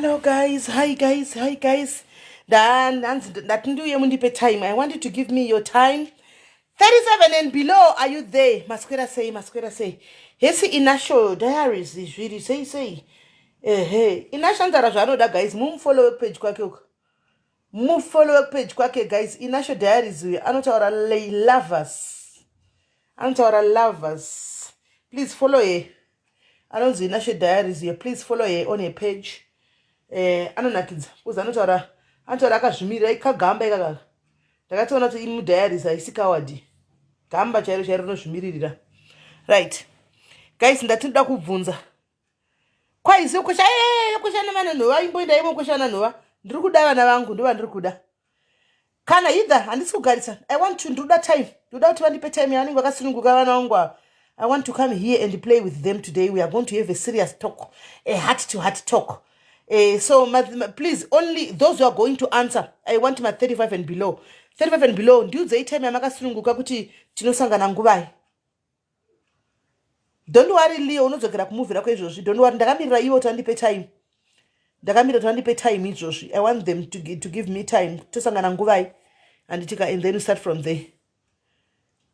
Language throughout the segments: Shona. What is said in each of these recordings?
Hello guys, hi guys, hi guys. Ndanzi ndati ndiuye mundipe time. I want you to give me your time. 37 and below, are you there? Maswera sei, maswera sei? Hesi Inasho Diaries, zviri sei sei? Ehe, Inasho anzara zvaanoda guys, mumufollow page kwake uko. Mufollow page kwake guys, Inasho Diaries uyu anotaura lovers. Anotaura lovers. Please follow her. Anonzi Inasho Diaries uyu, please follow her on her page. Anonakidza kuzi anotaura akazvimirira, ikagamba ikakaka. Ndakatoona kuti imudiaries haisi coward, gamba chairo chairo rinozvimiririra. Right guys, ndati ndoda kubvunza kwaisi kwesha kwesha nevana nhova, imboenda imo kwesha vana nhova. Ndiri kuda vana vangu, ndo vandiri kuda. Kana either handisi kugarisa, I want to, ndiri kuda time, ndinoda kuti vandipe time yavanenge vakasununguka vana vangu ava. I want to come here and play with them today. We are going to have a serious talk, a heart to heart talk. So please, only those who are going to answer, I want my 35 and below. 35 and below, ndiudzei time yamakasununguka kuti tinosangana nguvai. Don't worry Leo, unodzokera kumovie rako izvozvi. Don't worry, ndakamirira ivo kuti vandipe time. Ndakamirira kuti vandipe time izvozvi. I want them to give me time. Tosangana nguvai, handitika? And then we start from there.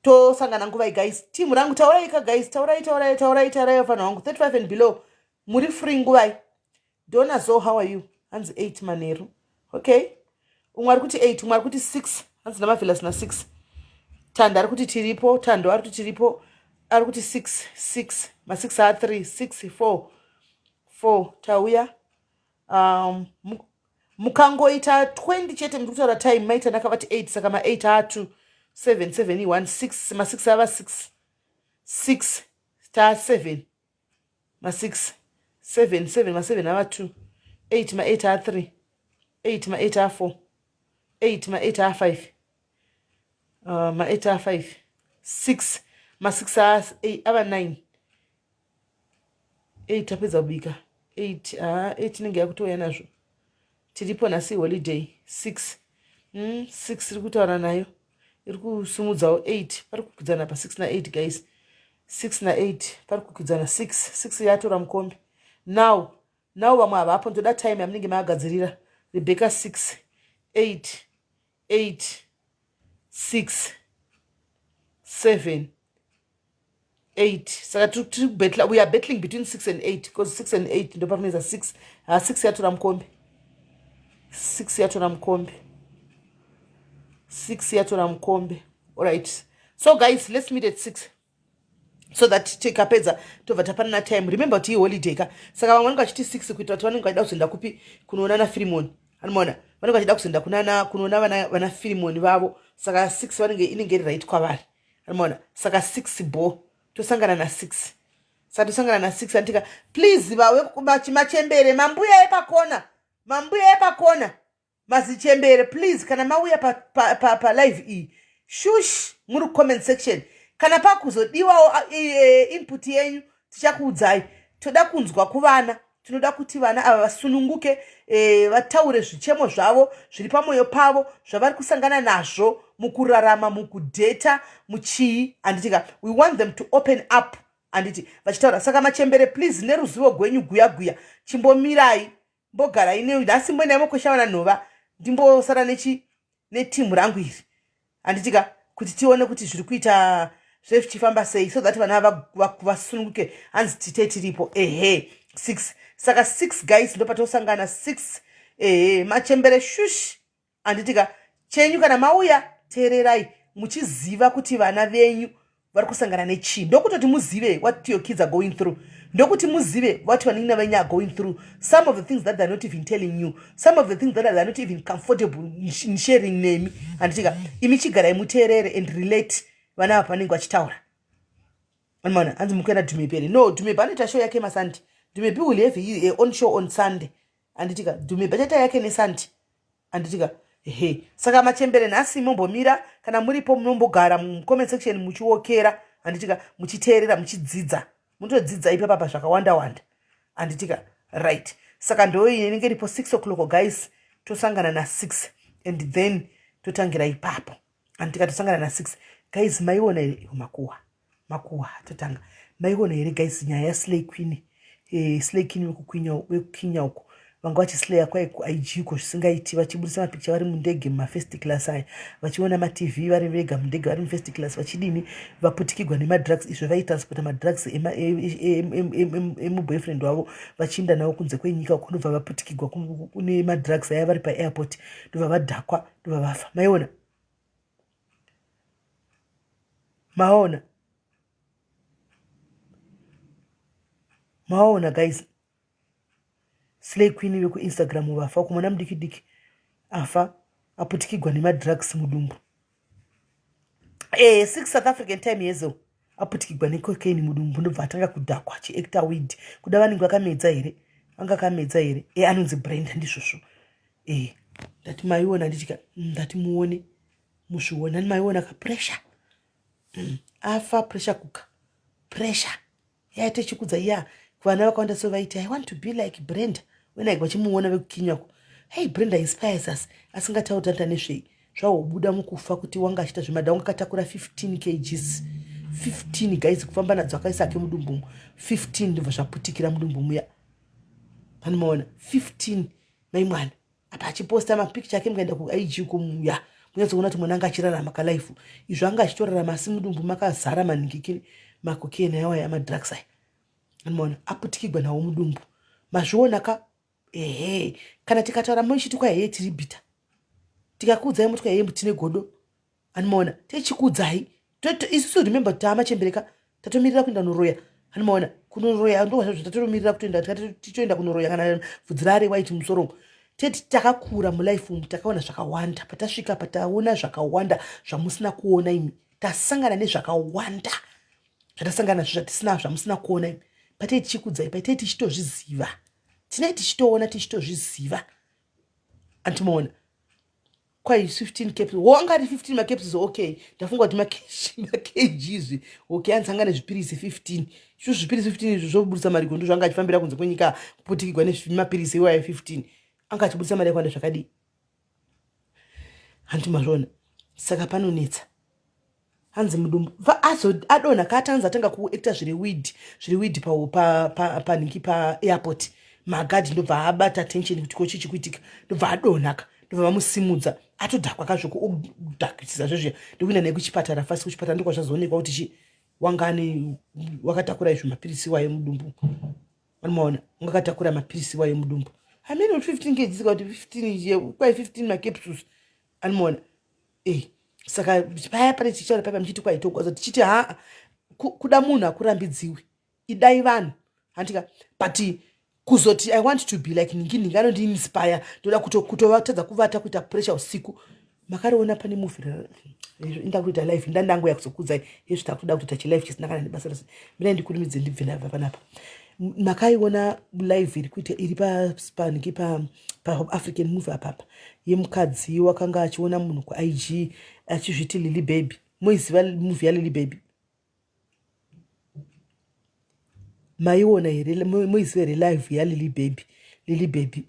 Tosangana nguvai guys? Timu rangu, taurai ka guys, taurai, taurai, taurai, taurai vafanhu vangu. 35 and below, muri free nguvai? Dona zo, how are you? Hanzi 8 manheru. Okay, umwe ari kuti 8, umwe ari kuti 6. Hanzi namavhelas na6. Tando ari kuti tiripo. Tando ari kuti tiripo, ari kuti 6, 6, ma6 a3, 6, 4, 4, tauya. Mukangoita 20 chete, muri kutaura time. Maita ndakavati 8, saka ma8 a2, 7, 7, 1, 6, ma6 ava 6, 6 ta 7, ma6, 7, 7, ma7 ava 2, 8, ma8 a3, 8, ma8 a4, 8, ma8 a5, ma8 a5, 6, ma6 ava 9, 8. Tapedza kubika 8. 8 inenge yakutouya nazvo. Tiripo nhasi, holiday. 6, 6 iri kutaura nayo, iri kusumudzawo 8. Pari kukwidzana pa6 na8 guys, 6 na8 pari kukwidzana. 6, 6 yatora mukombe now. Now vamwe havapo, ndoda time yamunenge maagadzirira. Rebecca, 6, 8, 8, 6, 7, 8. Saka tiri kubattle, we are battling between 6 and 8, because 6 and 8 ndo parinoisa 6. Ha, 6 yatora mukombe, 6 yatora mukombe, 6 yatora mukombe. Alright, so guys, let's meet at 6 so that tikapedza tobva tapanana time. Remember kuti iholiday ka, saka vamwe vanenge vachiti 6 kuitira kuti vanenge vachida kuzoenda kupi? Kunoona naFirimoni. Anomaona vanenge vachida kuzoenda kunana kunoona vana Firimoni vavo, saka 6 vanenge inenge iri right kwavari. Anomaona, saka 6 bo, tosangana na6. Saka tosangana na6, anditika? Please, vawe machembere, mambuya epakona, mambuya epakona, mazichembere, please, kana mauya palive pa iyi, shush muri comment section. Kana pakuzodiwawo input yenyu, tichakuudzai. Toda kunzwa kuvana, tinoda kuti vana ava vasununguke, vataure zvichemo zvavo zviri pamwoyo pavo, zvavari kusangana nazvo mukurarama, mukudheta, muchii, handitika? We want them to open up, handiti? Vachitaura. Saka machembere, please, neruzivo gwenyu guya guya, chimbomirai, mbogarai nhasi, mboendai mokwesha vana nhova, ndimbosara nechi netimu rangu iri, handitika? Kuti tione kuti zviri kuita zvezvichifamba sei, so that vana vasununguke. Hanzi tite tiripo. Ehe, 6. Saka 6 guys, ndopatosangana 6. Ehe, machembere, shush, handitika? Chenyu kana mauya, teererai muchiziva kuti vana venyu vari kusangana nechii. Ndokutoti muzive what your kids are going through, ndokuti muzive what vanin'ina venyu are going through, some of the things that they're not even telling you, some of the things that they're not even comfortable in sharing nemi, handitika? Imi chigarai muteerere and relate vana ava pavanenge vachitaura. Anomaona hanzi mukuenda Dhumepere. No, Dhumepe anoita show yake maSunday. Dhumepe will have her own show on Sunday, handitika? Dhumepe achaita yake neSunday, handitika? He, saka machembere, nhasi mombomira. Kana muripo, munombogara mucomment section muchiokera, handitika? Muchiteerera, muchidzidza, munotodzidza ipapapa zvakawanda wanda, handitika? Right, saka ndo inenge iripo 6 o'clock guys. Tosangana na6 and then totangira ipapo, handitika? Tosangana na6 guys. Maiona here makuhwa? Makuhwa totanga. Maiona here guys nyaya yaSlay Queen? Slay Queen wekukwinya uko. Vanga vachisleya kwai kuIG ko zvisingaiti, vachibudisa mapikicha vari mundege mumafirst class aya, vachiona matv vari vega mundege vari mufirst class, vachidini, vaputikigwa nemadrugs. Izvo vaitransporta madrugs emuboyfriend wavo vachiinda nawo kunze kwenyika, kunobva vaputikigwa nemadrugs aya vari paairport, ndobva vadhakwa, ndobva vafa. Maiona, maona, maona guys. Slay queen vekuInstagram vafa, kumwana mudiki diki afa aputikigwa nemadrugs mudumbu. 6 South African time yezo aputikigwa necocaine mudumbu, ndobva atanga kudhakwa achiacta weed. Kuda vanenge vakamedza here? Anga akamedza here? Anonzi Brenda, ndizvozvo. Ndati maiona ndichika, ndati muone, muzviona ni maiona ka pressure. Afa pressure cooker, pressure yaita chikudza iya. Vana vakawanda so vaiti, "I want to be like Brenda." When vachimuona vekukinyako, "Hey, Brenda inspires us," asingatauri tanta nezvei zvawobuda mukufa kuti wanga achiita zvemadha. Wanga akatakura 15 kgs, 15 guys, kufamba nadzo akaisa ake mudumbu, 15, ndobva zvaputikira mudumbu muya. Panomaona 15 mai mwana apa achiposta mapikicha ake. Mukaenda kuIG kumuya munyatsokuona kuti mwana anga achirarama kalife. Izvo anga achitorarama, asi mudumbu makazara maningikiri macocaine ayawaya, amadrugs aya. Anomaona aputikigwa nawo mudumbu, mazviona ka? Ehe, kana tikataura muchiti kwa heye tiri bitter, tikakuudzai muti kwa heye tine godo. Anomaona tichikuudzai isusu. Remember, taamachembereka, tatomirira kuenda kunoroya. Anomaona kunoroya ndo tatomirira kutoenda, tichoenda kunoroya kana bvudzi rare waiti musoro. Teti takakura mulife umu, takaona zvakawanda. Patasvika pataona zvakawanda zvamusina kuona imi. Tasangana nezvakawanda zvatasangana nazvo zvatisina, zvamusina kuona imi. Patei tichikudzai, patei tichitozviziva, tinei tichitoona, tichitozviziva. Antimaona kwai 15 caps, wo anga ari 15 macaps. Okay, ndafunga kuti makgs. Okay, anzi anga nezvipirisi 15. Izvo zvipirisi 15 izvo zvobudisa mari gondo. Zvanga achifambira kunze kwenyika kuputikigwa nemapirisi iwayo 15, anga achibudisa mari yakwanda zvakadii? Hanti mazviona? Saka panonetsa. Hanzi mudumbu adonha kaatanzi atanga kuacta zviri weed, zviri weed panhingi paairport. Magadhi ndobva abata attention kuti ko chii kuitika, ndobva adonhaka, ndobva vamusimudza atodhakwa kazvokudhakisisa zvezviya, ndokuenda naye kuchipatara fasi. Kuchipatara ndokwazvazoonekwa kuti chi wanga ane wakatakura izvo mapirisi wayo mudumbu. Anomaona wanga akatakura mapirisi wayo mudumbu. Hamene kuti 15 kgs kuti 15 kwai 15 macapsules. Anomaona saka paya pane tichitaura paya muchiti kwaitogwaza, tichiti haa, kuda munhu akurambidziwi, idai vanhu, handika? But kuzoti I want to be like ningi, ningi anondiinspire, ndoda kutovatadza kuvata, kuita pressure usiku. Makariona pane movie inda kuita live, ndandangu yakuzokudzai izvi. Takutoda kutoita chilive chisina kana nebasa rose. Mirai ndikurumidze ndibve ndabva panapa. Makaiona live iri kuita iri paniki paAfrican movie apapa, yemukadzi wakanga achiona munhu kuIG achizviti Lily Baby? Moiziva movie yaLily Baby? Maiona here? Moiziva here live yaLily Baby? Lily Baby,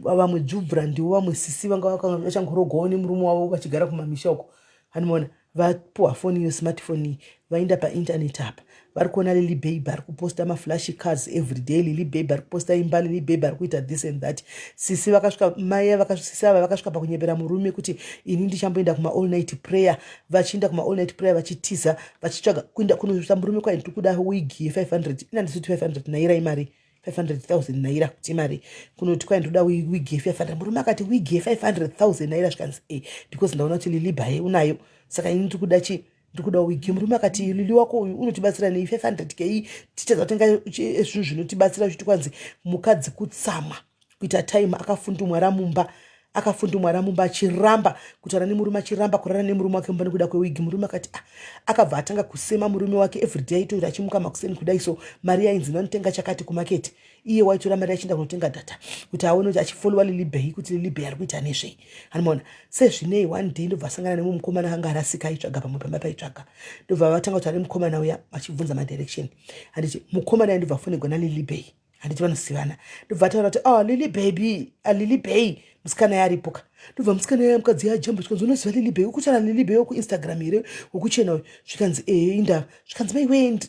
vamwe dzvubvura ndiwo vamwe sisi vanga vachangorogwawo nemurume wavo vachigara kumamisha uko. Hanimaona vapuhwa foni iyo, smartphone iyi, vaenda painternet apa, vari kuona Lily Baby ari kuposta maflash cars everyday, Lily Baby ari kuposta imba, Lily Baby ari kuita this and that. Sisi vakasvika, mai sisi ava vakasvika pakunyepera murume kuti ini ndichamboenda kumaall night prayer. Vachienda kumaall night prayer, vachitiza, vachitsvaga kuenda kunosa murume kwai ndiri kuda wig ye500. Ina ndisiti 500 naira imari, 500,000 naira kuti imari. Kunoti kwai ndoda wig ye500. Murume akati wig ye500 000 naira? Zvikanzi e, because ndaona kuti Lily Bae unayo, saka ini ndiri kuda chi ndiri kuda wig. Murume akati Lily wako uyu unotibatsira nei? 500 kei tichadza kutenga zvinhu zvinotibatsira zviti. Kwanzi mukadzi kutsamwa kuita time akafundumwara mumba, akafundumwara mumba, achiramba kutaura nemurume, achiramba kurara nemurume wake mumba nekuda kwewigi. Murume akati ah, akabva atanga kusema murume wake everyday. Aitoita achimuka makuseni kudai so, mari yainzi vanotenga chakati kumaketi, iye waitora mari achienda kunotenga data kuti aone kuti achifollowa Lily Bay, kuti Lily Bay ari kuita nezvei. Anomaona sezvinei, one day ndobva asangana nemumwe mukomana akanga arasika, aitsvaga pamwe pamba paitsvaga. Ndobva vatanga kuti ari mukomana uya, achibvunza madirection, handiti? Mukomana ndobva afonegwa naLily Bay, handiti vanosivana? Ndobva ataura kuti, "Oh, Lily Baby, Lily Bay." Musikana yaripo ka. Ndobva musikana yaya, mukadzi yajamba, zvikanzi, "Unoziva Lily Bay? Ukutaura Lily Bay wekuInstagram here, wekuchena uyu?" Zvikanzi, "Ehe, indava." Zvikanzi, "Maiwe,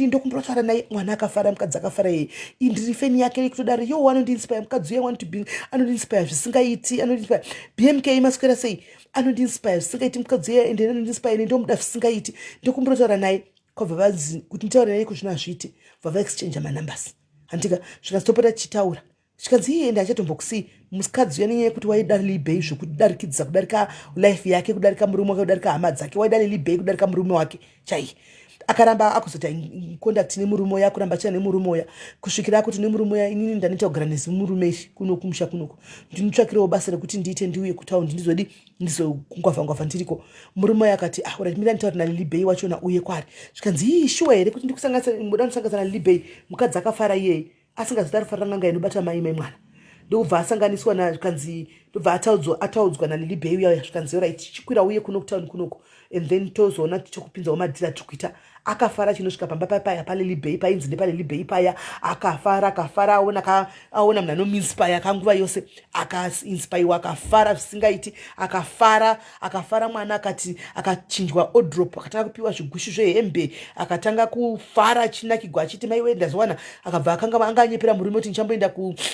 ndokumbira kutaura naye." Mwana akafara, mukadzi akafara. Yeye, ndiri fan yake kutodaro. Yo, anondiinspire mukadzi uya, want to be, anondiinspire zvisingaiti, anondiinspire. "BMK, maswera sei?" "Anondiinspire zvisingaiti mukadzi uya, ende anondiinspire, ende ndomuda zvisingaiti. Ndokumbira kutaura naye." Kwabva vanzi kuti nditaure naye kuzvino hazviiti. Bva vaexchange manumbers, handika? Zvikanzi, "Topota tichitaura." Zvikanzi, "Iye, ende achatombokusii." Mukadzi uya, nenyaya yekuti waida Lily Bay zvekudarikidza, kudarika life yake, kudarika murume wake, kudarika hama dzake, waida Lily Bay kudarika murume wake chai. Akaramba akuzoita contact nemurume uya, kuramba achia nemurume uya, kusvikira akuti nemurume uya, "Inini ndanoita kugara nezimurume ishi kuno kumusha kunoku. Ndinotsvakirewo basa rekuti ndiite, ndiuye kutaundi, ndizodi ndizongwavha ngwavha ndiriko." Murume uya akati, "Ah, alright, mira nditaura naLily Bay wachona uye kwari." Zvikanzi, "Ii, shuwa here kuti ndikusanganisa, muda kusanganisa naLily Bay?" Mukadzi akafara iyeye, asingazoti arifarira n'anga inobata mai mai mwana. Ndokubva asanganiswa, kanzi ndobva ataudzwa naLily Bay uya. Zvikanzi, "Alright, chikwira uye kuno kutauni kunoko, and then tozoona tichokupinzawo madhiri atiri kuita." Akafara. Chinosvika pamba paya paLily Bay, painzi nepaLily Bay paya, akafara, akafara. Aona, aona munhu anomuinspire kanguva yose, akainspirewa, akafara zvisingaiti, akafara, akafara. Mwana akati akachinjwa wardrobe, akatanga kupiwa zvigushu zvehembe, akatanga kufara achinakigwa, achiti, "Maiwe, ndazowana." Akabva akanga anga anyepera murume kuti, "Ndichamboenda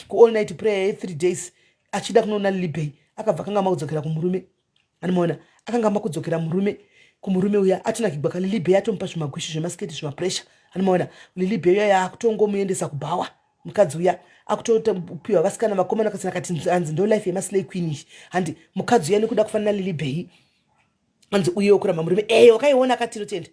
kuall night prayer ye3 days," achida kunoona Lily Bay. Akabva akanga makudzokera kumurume, anomaona, akanga makudzokera murume, kumurume uya. Atonakigwa kaLily Bay, atomupa zvimagwishi, zvemasketi, zvimapressure, anomaona. Lily Bay uya yaakutongomuendesa kubhawa. Mukadzi uya akutopiwa vasikana, vakomana kasina. Kati hanzi, "Ndo life yemaslay queen iyi." Handi mukadzi uya nekuda kufanana Lily Bay, hanzi uyewo kuramba murume e wakaiona, akatirotenda,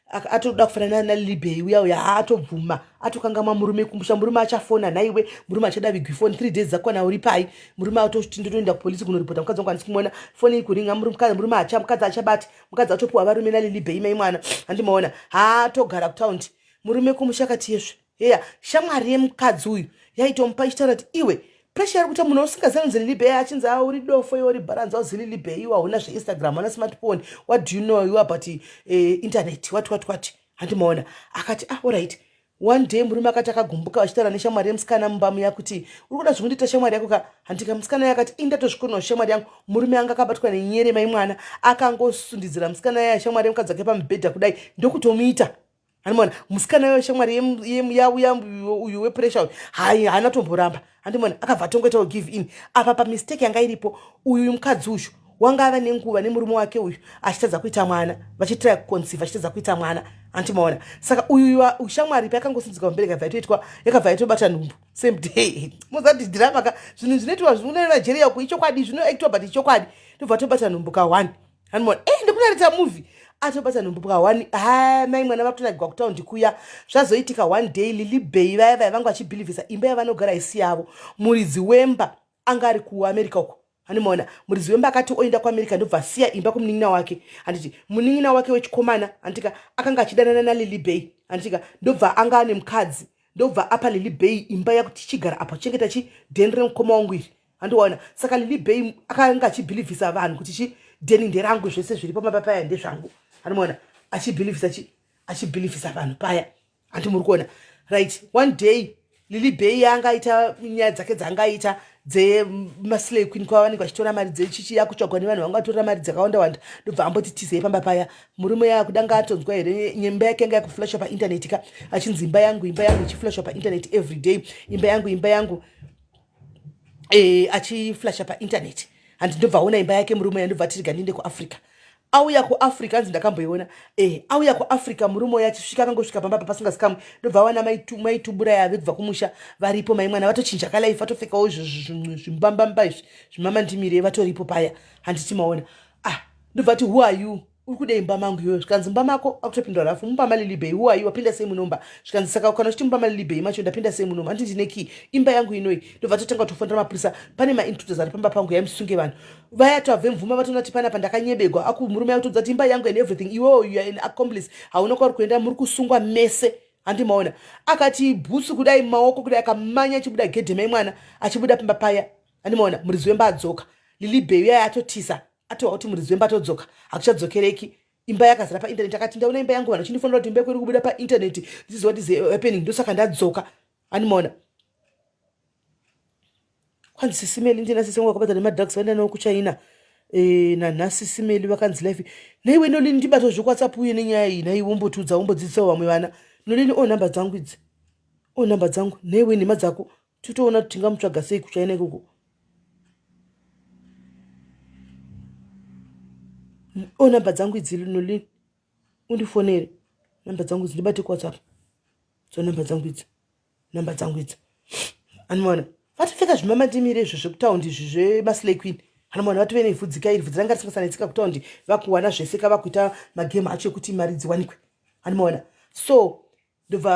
atoda kufanana naLily Bay uya uya. Atobvuma, atokangamwa murume kumusha. Murume achafona, nhaiwe, murume achada vigwi foni, 3 days dzakwana, uri pai? Murume atoti, "Ndotoenda kupolisi kunoripota mukadzi wangu, handisi kumuona, foni iri kuringa." Murume acha, mukadzi achabati, mukadzi atopiwa varume naLily Bay, mai mwana, handimaona. Haatogara kutaundi. Murume kumusha akati, "Yezve heya." Shamwari yemukadzi uyu yaitomupa ichitaura kuti, "Iwe, pressure yari kuita munhu usingazivi anonzi Lily Bay." Achinzi, "A, uri dofo iwe, uri bharanzi, auzi Lily Bay iwe, hauna zveInstagram, hauna smartphone. What do you know you about internet? What, what, what?" Handimaona. Akati, "Ah, alright." One day murume akati akagumbuka, vachitaura neshamwari yemusikana mumba muya kuti, "Uri kuda zvekundiita shamwari yako ka?" Handika musikana yakati, "Indatozvikonawo shamwari yangu." Murume anga akabatwa nenyere, mai mwana. Akangosundidzira musikana yaya, shamwari yemukadzi wake, pamubhedha kudai, ndokutomuita. Handimaona, musikana yayo, shamwari yauya uyu wepressure uyu, hai, haana tomboramba. Handimaona, akabva atongoitawo give in. Apa pamistake yanga iripo, uyu mukadzi uyu wanga ava nenguva nemurume wake uyu achitadza kuita mwana, vachitry kuconceive, achitadza kuita mwana, andimaona. Saka uyu shamwari payakangosinzika pamberi, yakabva itoitwa, yakabva itobata nhumbu same day. Muzati dhirama ka, zvinhu zvinoitwa zvinonigeria uku, ichokwadi, zvinoactwa, but ichokwadi. Ndobva tobata nhumbu ka1, handimaona. E, ndikunarita movie, atobata nhumbu ka1. Ha, mai mwana, vakutonagwa kutaundi kuya. Zvazoitika one day, Lily Bay vaya vaya vanga vachibhilivhisa imba yavanogara isi yavo. Muridzi wemba anga ari kuAmerica uko, handimaona. Muridzi wemba akati oenda kuAmerica, ndobva asiya imba kumunin'ina wake, handiti? Munin'ina wake wechikomana, handitika, akanga achidanana naLily Bay, handitika? Ndobva anga ane mukadzi, ndobva apa Lily Bay imba yakuti, "Chigara apa, chengeta chidheni remukoma wangu iri." Handiwaona. Saka Lily Bay akanga achibhilivhisa vanhu kuti chidheni nderangu, zvese zviripo mapapaya ndezvangu, handimaona. Achibhilivhisa chi, achibhilivhisa vanhu paya, handi muri kuona? Right, one day Lily Bay yanga aita nyaya dzake dzaangaita dzemaslay queen, kwava vanenge vachitora mari dzechichi, yakutsvagwa nevanhu vanga vatorera mari dzakawanda wanda. Ndobva amboti tizei pamba paya. Murume yakudanga atonzwa here, imba yake yanga yakuflashwa paintaneti ka, achinzi, "Imba yangu, imba yangu," ichiflashwa paintaneti every day, "Imba yangu, imba yangu," achiflasha paintaneti, handi? Ndobva aona imba yake murume uya, ndobva atiriga, "Ndiende kuAfrica." Auya kuAfrica, anzi ndakamboiona. Auya kuAfrica murume uya, achisvika, akangosvika pamba papasingazikamwe, ndobva awana maitubura yave kubva kumusha varipo, mai mwana vatochinja kalife, vatopfekawo zvimbambamba izvi, zvimamandimire, vatoripo paya, handiti maona? Ah, ndobva ati, "Who are you? Uri kuda imba mangu iyoyo?" Zvikanzi, "Mumba mako?" Akutopindura rafu, "Mumba maLily Bay. Who are you? Wapinda sei munomba?" Zvikanzi, "Saka kana uchiti mumba maLily Bay macho, ndapinda sei munomba? Handiti ndine key imba yangu inoi?" Ndobva totanga kutofonera mapurisa, "Pane maintruders ari pamba pangu, yaimusunge vanhu vaya." Tabve mvuma, vatoona kuti panapa ndakanyebegwa. Aku murume akutodza kuti, "Imba yangu and everything, iwewo you are an accomplice, hauna kwauri kuenda, muri kusungwa mese." Handimaona. Akati bhutsu kudai mumaoko kudai, akamanya achibuda gedhe, mai mwana, achibuda pamba paya, handimaona. Muridzi wemba adzoka. Lily Bay uya atotisa, atohwa kuti muridzi wemba atodzoka, hakuchadzokereki, imba yakazara paintaneti. Akati, "Ndaona imba yangu, vanhu vachindifonera kuti imba yako iri kubuda paintaneti. This is what is happening, ndosaka ndadzoka." Handimaona. Kwanzi sisimeli ndina sisi vangu vakabata nemadrugs vaenda nawo kuchina e, nanhasi simeli vakanzi life. Naiwe Nolini ndibato zvekuwhatsapp uye nenyaya iyi naiwe umbotiudza umbodzidzisawo vamwe vana. Nolini o oh, namba dzangu idzi o oh, namba dzangu naiwe nhema dzako titoona kuti tingamutsvaga sei kuchina ikoko. O oh, namba dzangu idzi Nolini undifonere namba dzangu idzi ndibate kuwhatsapp dzo namba dzangu idzi namba dzangu idzi anomaona vatopfeka zvimamandimire izvo zvekutaundi izvi zvemaslay queen anomaona vatove nevhudzi ka iri vhudzi ranga risingasanetsika kutaundi vakuwana zvese ka vakuita magame acho ekuti mari dziwanikwe anomaona so ndobva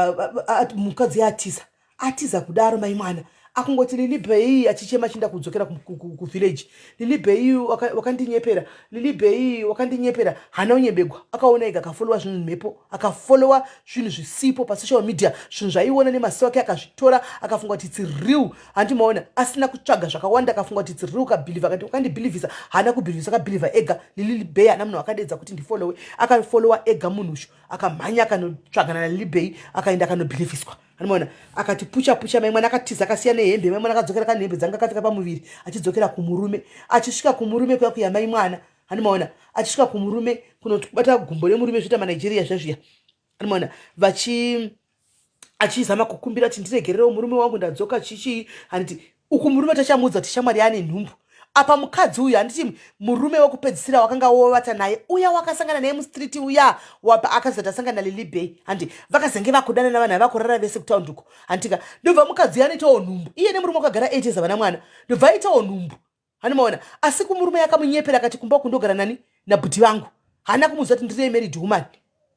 mukadzi atiza atiza kudaro mai mwana akungoti lili bei achichema achienda kudzokera kuvillage lili bei wakandinyepera lili bei wakandinyepera hana unyebegwa akaona ega akafolowa zvinhu mhepo akafolowa zvinhu zvisipo pasocial media zvinhu zvaiona nemaziso ake akazvitora akafunga kuti its real handimaona asina kutsvaga zvakawanda akafunga kuti its real kabhilivha akati wakandibhilivhisa haana kubhilivhisa akabhilivha ega lili bei hana munhu akadedza kuti ndifolowe akafolowa ega munhu ushu akamhanya akanotsvagana nalili bei akaenda akanobhilivhiswa anomaona akati pucha pucha mai mwana akatiza akasiya nehembe mai mwana akadzokera kane hembe dzanga akapfeka pamuviri achidzokera kumurume achisvika kumurume kuya kuya mai mwana anomaona achisvika kumurume kunobata gumbo remurume zvoita manigeria zvezviya anomaona vachi achizama kukumbira kuti ndiregererewo murume wangu ndadzoka chichii handiti uku murume tachamuudza kuti shamwari yaane nhumbu apa mukadzi uyu handiti murume wekupedzisira wakanga wovata naye uya wakasangana naye mustreet uya wapa akazoti asangana nalily bay handi vakazenge vakudanana vanhu avakurara vese kutaundi uko handitika ndobva mukadzi uya anoitawo nhumbu iye nemurume wakagara 8 years havana mwana ndobva aitawo nhumbu Hani maona asi kumurume yakamunyepera akati kumba uku ndogara nani nabhuti vangu. Haana kumuudza kuti ndiri married woman.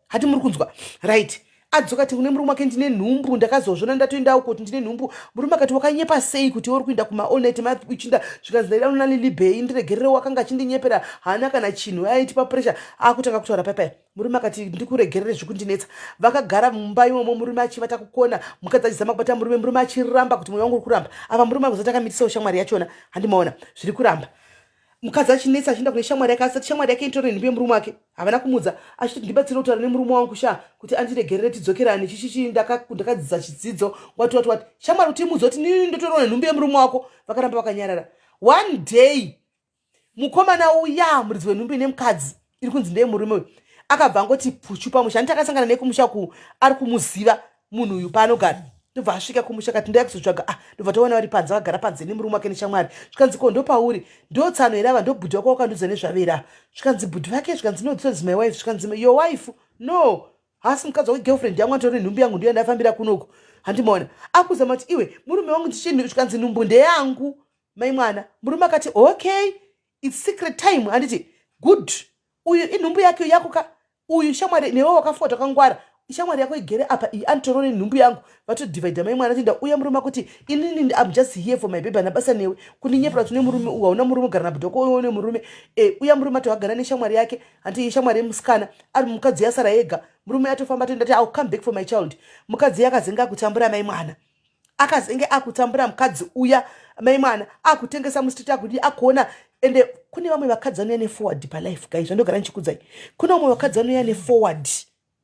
Hati muri kunzwa. Right. Adzoka ati kune murume wake ndine nhumbu ndakazozvona ndatoenda uko kuti ndine nhumbu. Murume akati wakanyepa sei kuti uri kuenda kuma all night uchinda zvikanzi ndaida una Lily Bay ndiregererewo akanga achindinyepera haana kana chinhu aitipa pressure akutanga kutaura paya paya. Murume akati ndikuregerere zvikundinetsa. Vakagara mumba imomo murume achivata kukona, mukadzi achizama kubata murume, murume achiramba kuti mwoyo wangu uri kuramba. Apa murume akuzoti akamitisawo shamwari yachona, handimaona zviri kuramba. Mukadzi achinetsa achienda kune shamwari yake asati shamwari yake itori nenhumbu yemurume wake. Havana kumudza achiti ndibatsire kutaura nemurume wangu sha kuti andiregerere tidzokerane chichichi ndakadzidza chidzidzo wati wati wati. Shamwari kuti imudze kuti nini ndotoriwo nenhumbu yemurume wako. Vakaramba vakanyarara. One day mukomana uya muridzi wenhumbu ine mukadzi iri kunzi ndeye murume uyu akabva angoti puchu pamusha anditi akasangana nekumusha ku ari kumuziva munhu uyu paanogara ndobva asvika kumusha kati ndaya kuzotsvaga ah ndobva toona vari panze vakagara panze nemurume wake neshamwari zvikanzi ko ndopauri ndotsano here ava ndobhudhi wako wakandiudza nezvave here ava zvikanzi bhudhi vake zvikanzi no this is my wife zvikanzi your wife no haasi mukadzi wake girlfriend yangu anditori nhumbu yangu ndiyo ndafambira kunoku handimaona akuzama kuti iwe murume wangu ndichinhu zvikanzi nhumbu ndeyangu mai mwana murume akati okay its secret time handiti good uyu inhumbu yake yako ka uyu shamwari newe wakafota wakangwara shamwari yako igere apa iyi anditorore nhumbu yangu vatodivhaidha mai mwana tinda uya murume akuti inini am just here for my baby ana basa newe kundinyepera kuti une murume uyu hauna murume ugara nabudoko uyu une murume e uya murume atowagara neshamwari yake hanti shamwari yemusikana ari mukadzi yasara ega murume atofamba atoenda ti ill come back for my child mukadzi yakazenge akutambura mai mwana akazenge akutambura mukadzi uya mai mwana akutengesa mustreet akudii akuona ende kune vamwe vakadzi vanouya neforward palife guys zvandogara ndichikudzai kune vamwe vakadzi vanouya neforward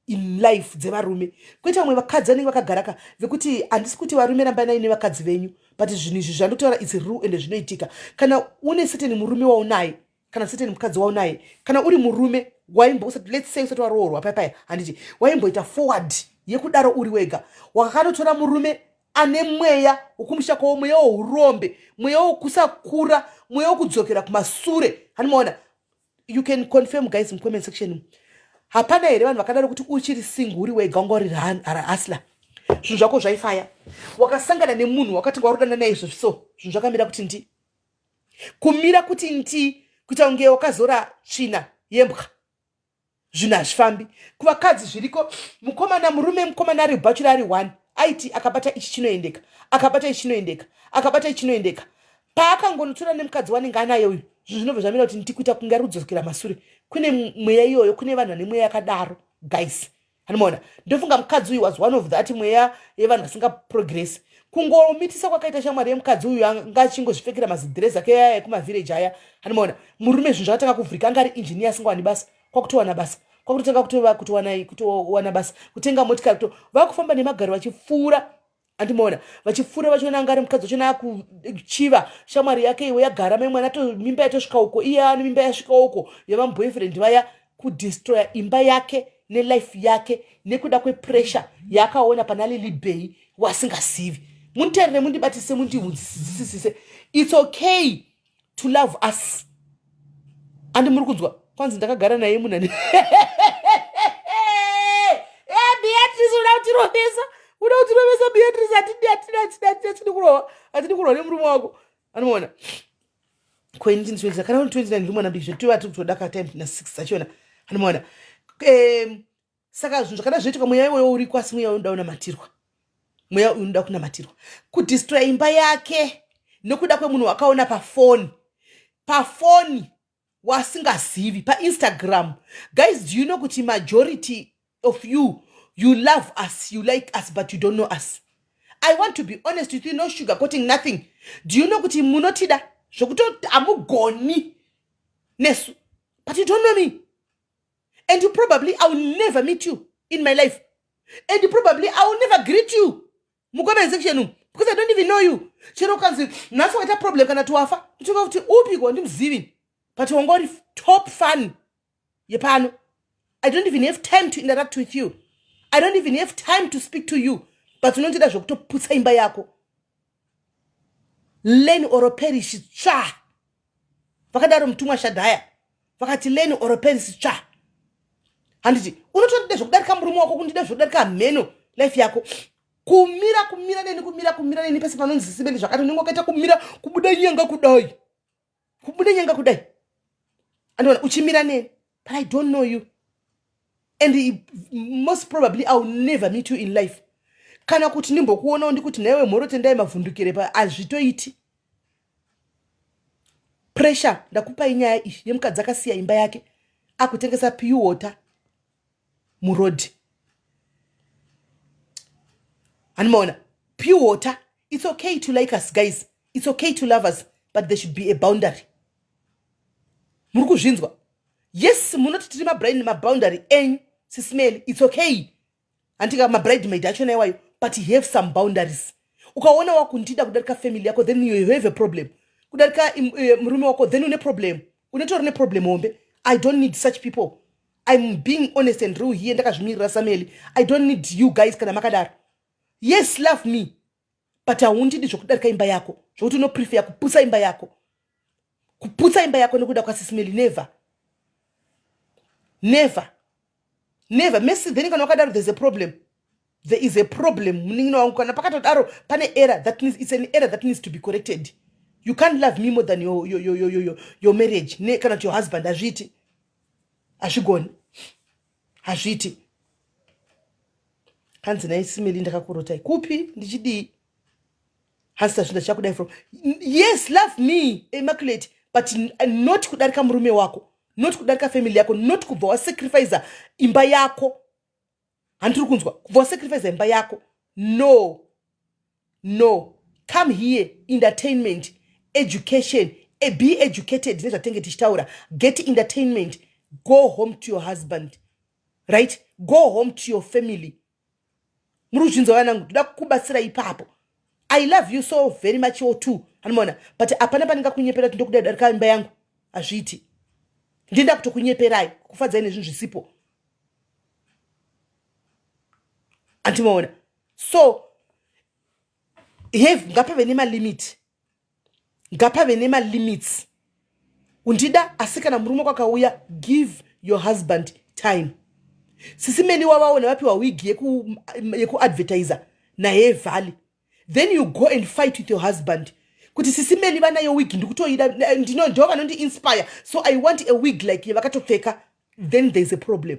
in life dzevarume kwete vamwe vakadzi vanenge vakagara ka vekuti handisi kuti varume rambanai nevakadzi venyu but zvinhu izvi zvandotaura its real ende zvinoitika kana une certain murume waunaye kana certain mukadzi waunaye kana uri murume waimbo usati let's say usati waroorwa paya paya handiti waimboita forward yekudaro uri wega wakakanotora murume ane mweya wekumusha kwavo mweya weurombe mweya wekusakura mweya wekudzokera kumasure hanimaona you can confirm guys mucomment section hapana here vanhu vakadaro kuti uchiri single uri wega wanga uri hasla zvinhu zvako zvaifaya wakasangana nemunhu wakati warudana naye izvozvi so zvinhu zvakamira kuti ndi kumira kuti ndi kuita kunge wakazora tsvina yembwa zvinhu hazvifambi kuvakadzi zviriko mukomana murume mukomana ari bhachura ari one aiti akabata ichi chinoendeka akabata ichi chinoendeka akabata ichi chinoendeka paakangonotora nemukadzi wanenge anaye uyu zvinhu zvinobva zvamira kuti ndikuita kunge ari kudzokera masure kune mweya iyoyo kune vanhu vane mweya yakadaro guys Anomaona, ndofunga mukadzi uyu was one of that mweya yevanhu vasinga progress. Kungomitisa kwakaita shamwari yemukadzi uyu anga achingozvipfekera mazidhirezi ake aya ekumavhireji aya. Anomaona, murume zvinhu zvakatanga kuvhurika anga ari engineer asingawani basa, kwakutowana basa. Kwakutotanga kutova kutowana kutowana basa, kutenga motikari kuto vakufamba nemagaro vachipfuura. Andimaona vachipfuura vachiona anga ari mukadzi wacho akuchiva shamwari yake iwe yagara mai mwana to mimba yatosvika uko iye ane mimba yasvika uko yevamuboyfriend vaya kudestroya imba yake nelife yake nekuda kwepressure yaakaona pana Lily Bay wasingazivi. Muniterere mundibatise mundiunzisisise. It's okay to love us. Andi muri kunzwa kwanzi ndakagara naye munani. Eh, Beatrice uda kutirovesa. Uda kutirovesa Beatrice atidi atidi atidi atidi atidi kurova. Atidi kurova nemurume wako. Anoona. Ko ini ndini 29 kana uri 29 ndiri mwana mudiki zvetu vatiri kutoda ka time na 6 achiona. Anoona. Eh, saka zvinhu zvakada zvoitika mweya iwoyo uriko asi mweya unoda unamatirwa. Mweya uyu unoda kunamatirwa. Kudestroya imba yake nekuda kwemunhu wakaona pafoni. Pafoni wasingazivi painstagram guys do you know kuti majority of you you love us you like us but you don't know us i want to be honest with you no sugar coating nothing do you know kuti munotida zvokuti hamugoni nesu but you don't know me and you probably i will never meet you in my life and probably i will never greet you mucomment section umu because i don't even know you chero ukanzi nhasi waita problem kana tiwafa nditoka kuti upiko ndimuzivi but wanga uri top fan yepano i don't even have time to interact with you i don't even have time to speak to you but unondida zvekutoputsa imba yako learn or perish tsva vakadaro mutumwa shadhaya vakati learn or perish tsva handiti unotondida zvekudarika murume wako kundida zvekudarika mheno life yako kumira kumira neni kumira kumira neni pese panonzi sibeni zvakati unenge wakaita kumira kubuda nyanga kudai kubuda nyanga kudai andiona uchimira neni but i don't know you and most probably i will never meet you in life kana kuti ndimbokuonawo ndikuti nhaiwe mhoro tendai mavhundukire pa hazvitoiti pressure ndakupai nyaya iyi yemukadzi akasiya imba yake akutengesa pure water muroad handimaona pure water it's okay to like us guys it's okay to love us but there should be a boundary muri kuzvinzwa yes munoti tiri mabrain maboundary enyu sismeli it's okay handika mabridemaid achona iwayo but have some boundaries ukaona wakundida kudarika family yako then you have a problem kudarika eh, murume wako then une problem unetori neproblem hombe i don't need such people i'm being honest and real here ndakazvimirira sameli i don't need you guys kana makadaro yes love me but haundidi zvokudarika imba yako zvokuti unoprefer kuputsa imba yako kuputsa imba yako nekuda kwasisimeli never never never messi then kana wakadaro there's a problem there is a problem munin'ina wangu kana pakatodaro pane error that needs, it's an error that needs to be corrected you can't love me more than your, your, your, your, your, your marriage ne kana kuti your husband hazviiti hazvigoni hazviiti hanzi nai simeli ndakakurotai kupi ndichidii hanzi tazvinda chakudai from yes love me immaculate but not kudarika murume wako not kudarika family yako not kubva wasacrifica imba yako handiri kunzwa kubva wasacrifica imba yako no no come here entertainment education eh, be educated nezvatenge tichitaura get entertainment go home to your husband right go home to your family muri kuzvinzwa vanangu ndoda kukubatsira ipapo i love you so very much o too anomaona but hapana pandingakunyepera kuti ndokuda kudarika imba yangu hazviiti ndinoda kutokunyeperai kufadzai nezvinhu zvisipo andimaona so have ngapave nemalimit ngapave nemalimits undida asi kana murume kwakauya give your husband time sisi meni wavaona vapiwa wigi yekuadvertisa yeku naye valley then you go and fight with your husband kuti sisi meni vanayo wig ndikutoida ndo vanondi-inspire so i want a wig like yavakatopfeka then there is a problem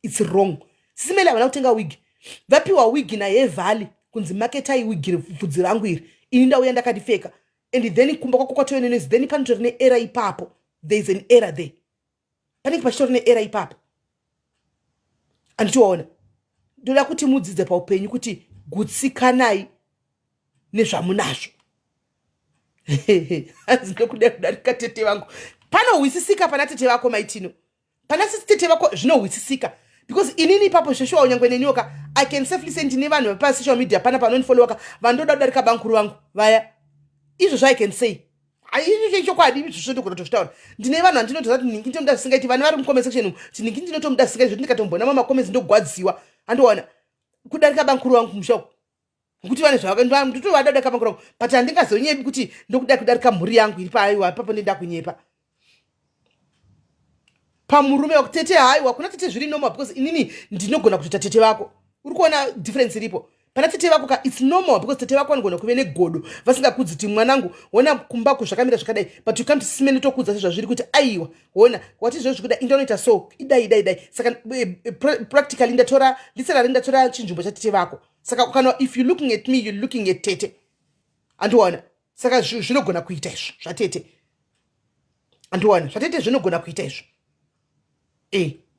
it's wrong sisi meni havana kutenga wig vapiwa wig naye valley kunzi maketai wig bvudzi rangu iri ini ndauya ndakandipfeka and then kumba kwako kwatove nenoise then panotori neerror ipapo there is an error there panenge pachitori neerror ipapo anditiwaona ndoda kuti mudzidze paupenyu kuti gutsikanai nezvamunazvo hanzi ndokuda kudarika tete vangu panohwisisika pana tete vako maitino pana sisi tete vako zvinohwisisika because inini ipapo zveshuwa unyangwe nenyoka I can safely say ndine vanhu vepasocial media pana panondifollowaka vandoda kudarika bankuru vangu vaya. Izvozvo I can say chokwadi, izvozvo ndogona kutozvitaura. Ndine vanhu vandinotoza kuti nhingi ndinomuda zvisingaiti, vane vari mucomment section umu, kuti nhingi ndinotomuda zvisingaiti, zvekuti ndikatombona mamacomments ndogwadziwa. Andiona kudarika bankuru vangu kumusha uku, nekuti vane zvavakandotovada kudarika bankuru vangu, but handingazonyebi kuti ndokuda kudarika mhuri yangu iri paaiwa ipapo, ndenda kunyepa pamurume wako. Tete, haiwa, kuna tete zviri normal, because inini ndinogona kutoita tete vako. Uri kuona difference iripo pana tete vako ka? It's normal because tete vako vanogona kuve negodo, vasingakudzi kuti mwanangu, wona kumba zvakamira zvakadai, but you come to simene tokudza sezvazviri kuti aiwa, wona wati zvozvi kuda indonoita so, idai idai idai. Saka practically ndatora, literally ndatora chinzvimbo chatete vako. Saka kana if you looking at me, you looking at tete, andiona? Saka zvinogona kuita izvo zvatete, andiona? Zvatete zvinogona kuita izvo,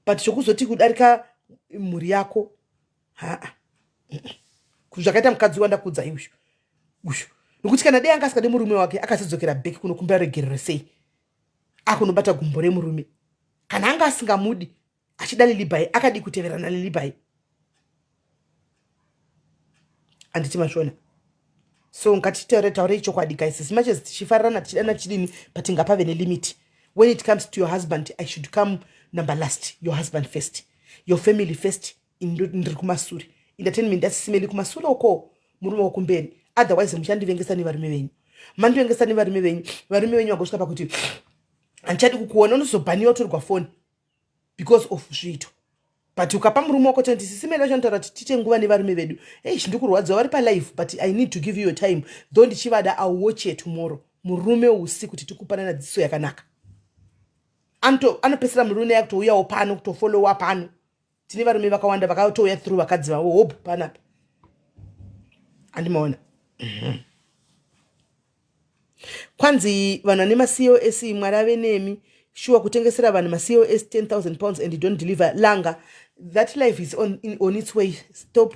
but zvokuzoti kudarika mhuri yako, haa, zvakaita mukadzi wandakudza uyu uyu, nokuti kana dei anga asikade murume wake, akazodzokera back kunokumbira regerero sei, akunobata gumbo remurume? Kana anga asingamudi, achida Lilibai, akadi kuteverana Lilibai? Handiti mazviona? So ngatitaure, taurei chokwadi, guys. As much as tichifarirana, tichidana, chidini, but ngapave nelimit. When it comes to your husband, I should come number last. Your husband first, your family first. Ndiri kumasure, entertainment yasisimeli kumasure uko, murume wokumberi. Otherwise muchandivengesa nevarume venyu, mandivengesa nevarume venyu. Varume venyu vagosvika pakuti handichadi kukuona, unozobhaniwa, utorwa foni because of zviito. But ukapa murume wako toti sisimeli vachanotaura kuti tiite nguva nevarume vedu, ei, ndikurwadziwa, vari palife, but I need to give you your time though ndichivada. I'll watch here tomorrow. Murume usiku titikupanana dziso yakanaka, anopesera murume yakutouyawo pano kutofollowa pano. Tine varume vakawanda vakatouya through vakadzi vavo hope panapa, andimaona? Kwanzi vanhu vane maCOS, Mwari ave nemi. Shuwa, kutengesera vanhu maCOS £10,000 and you don't deliver. Langa, that life is on its way. Stop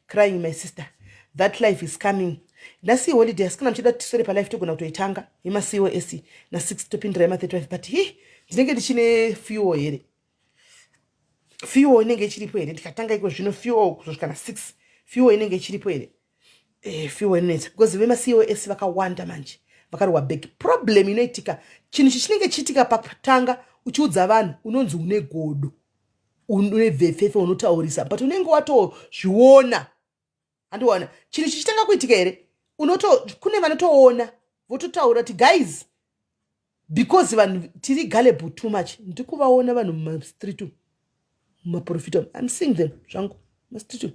crying, my sister, that life is coming. Nhasi holiday, asi kana muchida tisore palife, togona kutoitanga yemaCOS na6, topindira yema35, but hi, ndinenge ndichine fuel here? Fuel inenge ichiripo here? Ndikatanga iko zvino, fuel kuzosvika na6, fuel inenge ichiripo here? Fuel inonetsa because vemaCOS vakawanda manje, vakarohwa back. Problem inoitika, chinhu chichinenge chiitika pakutanga, uchiudza vanhu unonzi une godo, une bvefefe, unotaurisa, but unenge watozviona. Handiona chinhu chichitanga kuitika here? Unoto kune vanotoona vototaura kuti guys, because vanhu tiri gullible too much. Ndikuvaona vanhu mumastreet, mumaprofita, I'm seeing them zvangu mumastreet,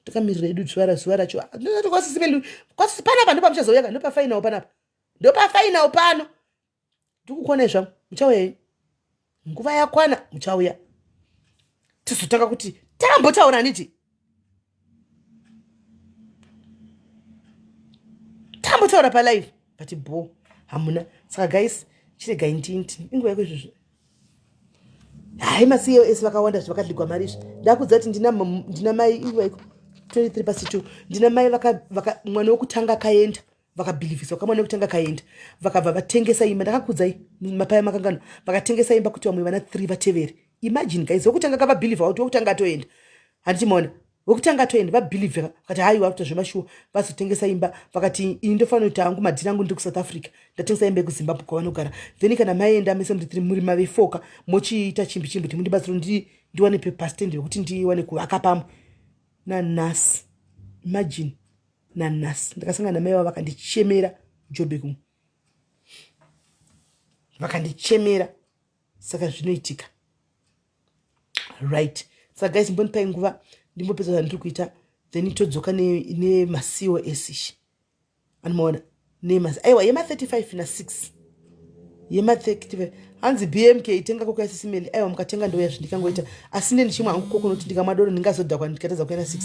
takamirira edu zuva racho. Panapa ndopamuchazouya ka, ndopafainawo panapa, ndopafainawo pano. Ndikukuonai zvangu, muchauya nguva yakwana, muchauya tizotanga kuti takambotaura, handiti takambotaura palive? But bo hamuna. Saka guys, chiregai ndinti inguva yako izvozvo. Hai, maCOS vakawanda zvavakadligwa mari izvi. Ndakudza kuti ndina mai, inguva iko 23 past 2, ndina mai mwana wekutanga kaenda, vakabhilivhiswa kamwana wekutanga kaenda, vakabva vatengesa imba. Ndakakudzai mapaya makangano, vakatengesa imba kuti vamwe vana 3 vatevere. Imagine, guys, wekutanga kavabhilivha kuti wekutanga atoenda, handiti maona? Wekutanga atoenda, vabhilivha vakati haiwa, kuita zvemashuwa, vazotengesa imba. Vakati ini ndofanira kuti hangu madhiri angu, ndiri kuSouth Africa, ndatengesa imba yekuZimbabwe kwavanogara. Then kana maenda mese muri three, muri mave foka, mochiita chimbi chimbi kuti mundibatsiro ndiwane pastand yekuti ndiwane kuvaka pamwe. Nanhasi, imagine, nanhasi ndakasangana namai vavo, vakandichemera Joburg umu, vakandichemera. Saka zvinoitika, right? Saka guys, mbonipai nguva ndimbopedza zvandiri kuita, then todzoka nemaCOS ishi, anomaona? Aiwa, yema35 na6, yema35. Hanzi BMK, tenga koko yasisimeli. Aiwa, mukatenga ndouya, zvindikangoita, asi ne ndichimwa hangu koko, nokuti ndikamwa doro ndingazodhakwa, ndikatadza kuenda 6.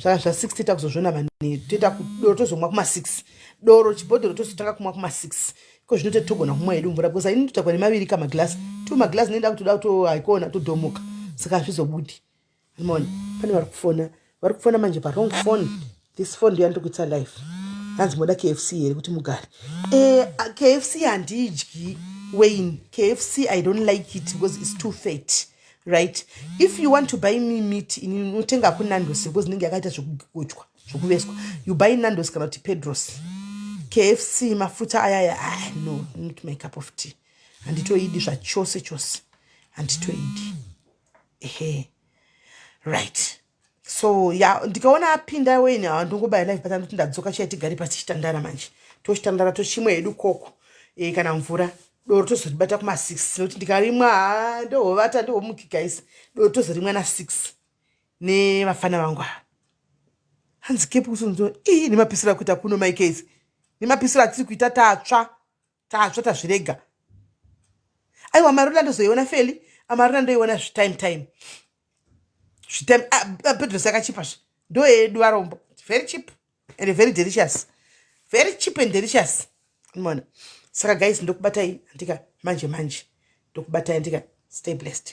Saka zva6 toita kuzozvona manheru, toita doro tozomwa kuma6, doro chibhodhoro tozotanga kumwa kuma6 iko zvino. Togona kumwa hedu mvura because aini ndotakwa nemaviri kamaglass, two maglass, nenda kutoda kuto haikona todhomoka, saka hazvizobudi. Maona, pane vari kufona, vari kufona manje pawrong phone. This phone ndiyo yandiri kuitisa live. Hanzi moda KFC here kuti mugare? KFC handidyi, Wayne. KFC, I don't like it because it's too fat. Right, if you want to buy me meat, ini unotenga kuNandos because inenge yakaita zvekugochwa, zvekuveswa. You buy Nandos kana kuti Pedros. KFC, mafuta ayaya, ah, no, not my cup of tea. Handitoidi zvachose chose, handitoidi. Ehe, right. So ya, ndikaona apinda weni, handongobaya live, but andoti ndadzoka chiya, tigare pasi tichitandara manje, tochitandara, tochimwe hedu koko kana mvura. Doro tozoribata kuma6, nokuti ndikarimwa, ha, ndohovata, ndohomuki guys. Doro tozorimwa na6 nevafana vangu ava. Hanzi kepi kusonzo ii nemapisiro akuita kuno maikesi, nemapisiro atiri kuita, tatsva, tatsva, tazvirega. Aiwa, Marula ndozoiona feli. Amarula ndoiona zvitime time zvitime. Ah, ah, Pedros yakachipa zve, ndo yedu varombo. Very cheap and very delicious, very cheap and delicious. Mona, saka guys, ndokubatai handika manje manje, ndokubatai handika. Stay blessed.